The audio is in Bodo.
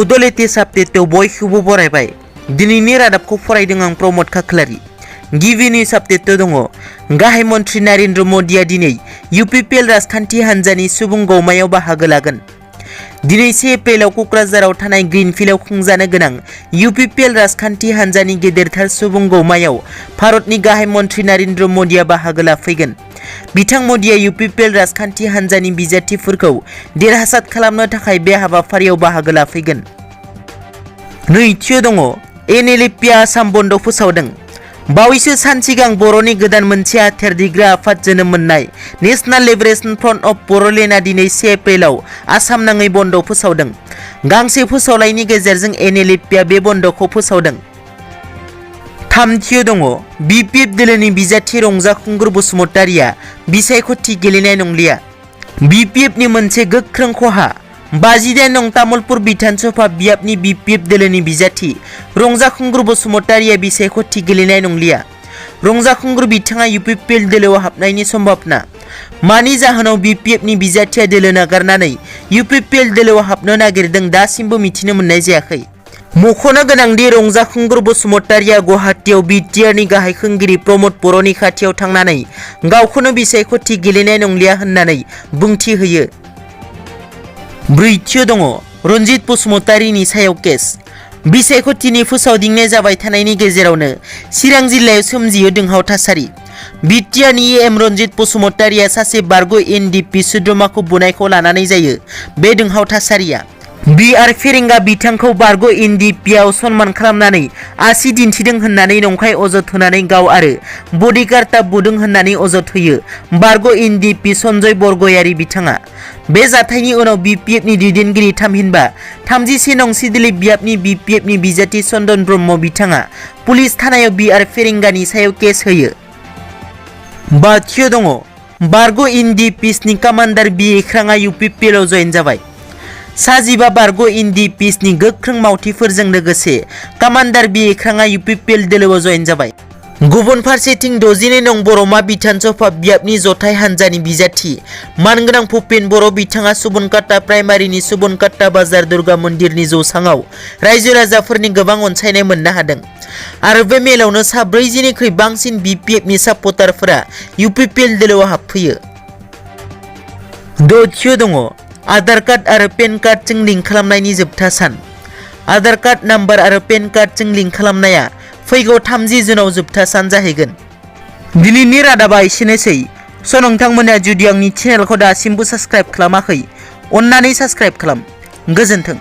Bodoland radab बयखौबो बरायबाय। दिनैनि रादाबखौ फरायदों आं प्रमद खाख्लारि। गिबिनि आपडेट दङ। गाहाय मन्थ्रि नरेन्द्र मोदीआ दिनै UPPL राजखान्थि हान्जानि सुबुं गौमायाव बाहागो लागोन। दिनै 1 एप्रिलाव क'क्राझाराव थानाय ग्रीनफील्डआव खुंजानो गोनां UPPL राजखान्थि हान्जानि गेदेरथार सुबुं गौमायाव भारतनि गाहाय मन्थ्रि नरेन्द्र मोदीआ बाहागो लाफैगोन। बिथां मोदीआ UPPL राजखान्थि हान्जानि बिजाथिफोरखौ देरहासार खालामनो थाखाय बे हाबाफारियाव बाहागो लाफैगोन। नैथियाव दङ NLFB आसाम बन्द फोसावदों। बावैसो सान सिगां बर'नि गोदान मोनसे आथेर दिग्रा आफाद जोनोम मोननाय नेशनेल लिबरेशन फ्रन्ट अफ बड'लेण्डआ दिनै 1 एप्रिलाव आसाम नाङै बन्द फोसावदों। गांसे फोसावलाइनि गेजेरजों NLFBआ बे बन्दखौ फोसावदों। थामथियाव दङ BPF दोलोनि बिजाथि रंजाखुंगुर बसुमतारिया बिसायख'थि गेलेनाय नंलिया। BPFनि मोनसे गोख्रों खहा। 58 नं तामुलपुर बिधानसभा बियाबनि BPF दोलोनि बिजाथि रंजाखुंगुर बसुमतारिया बिसायख'थि गेलेनाय नंलिया। रंजाखुंगुर बिथाङा UPPL दोलोआव हाबनायनि सम्भावना। मानि जाहोनाव BPFनि बिजाथिया दोलो नागारनानै UPPL दोलोआव हाबनो नागिरदों दासिमबो मिथिनो मोननाय जायाखै। मख'नो गोनांदि रंजाखुंगुर बसुमतारिया गुवाहाटीआव BTRनि गाहाय खुंगिरि प्रमद बर'नि खाथियाव थांनानै गावखौनो बिसायख'थि गेलेनाय नंलिया होननानै बुंथि होयो। ब्रैथियाव दङ रन्जित बसुमतारिनि सायाव केस। बिसायख'थिनि फोसावदिंनाय जाबाय थानायनि गेजेरावनो चिरां जिल्लायाव सोमजियो दुंहाव थासारि। BTRनि EM रन्जित बसुमतारिया सासे बारग' NDP सोद्रोमाखौ बुनायखौ लानानै जायो बे दुंहाव थासारिया। BTR फेरेंगा बिथांखौ बारग' NDPआव सनमान खालामनानै आसि दिन्थिदों होननानै नंखाय अजद होनानै गाव आरो बडिगार्डआ बुदों होननानै अजद होयो बारग' NDP सन्जय बरगयारी बिथाङा। बे जाथायनि उनाव BPFनि दैदेनगिरि थामहिनबा 31 नं सिडली बियाबनि BPFनि बिजाथि चन्दन ब्रह्म बिथाङा पुलिस थानायाव BTR फेरेंगानि सायाव केस होयो। बाथियाव दङ बारग' NDPनि कामान्डार बि खौरांआ UPPLआव जयेन जाबाय। 15 बारग' NDPनि गोख्रों मावथिफोरजों लोगोसे कामान्डार बि खौरांआ UPPL दोलोआव जयेन जाबाय। गुबुन फारसेथिं 62 नं बर'मा बिधानसभा बियाबनि जथाय हान्जानि बिजाथि मानगोनां भुपेन बर' बिथाङा सुबनकाटा प्राइमारिनि सुबनकाटा बाजार दुर्गा मन्दिरनि जौसाङाव रायजो राजाफोरनि गोबां अनसायनाय मोननो हादों आरो बे मेलावनो 40 बांसिन BPFनि सापर्टारफोरा UPPL दोलोआव हाबफैयो। दथियाव दङ आधार कार्ड आरो पेन कार्डजों लिंक खालामनायनि जोबथा सान। आधार कार्ड नाम्बार आरो पेन कार्डजों लिंक खालामनाया फैगौ 30 जुनाव जोबथा सान जाहैगोन। दिनैनि रादाबा एसेनोसै। नोंथांमोना जुदि आंनि चेनेलखौ दासिमबो साबस्क्राइब खालामाखै अन्नानै साबस्क्राइब खालाम। गोजोन्थों।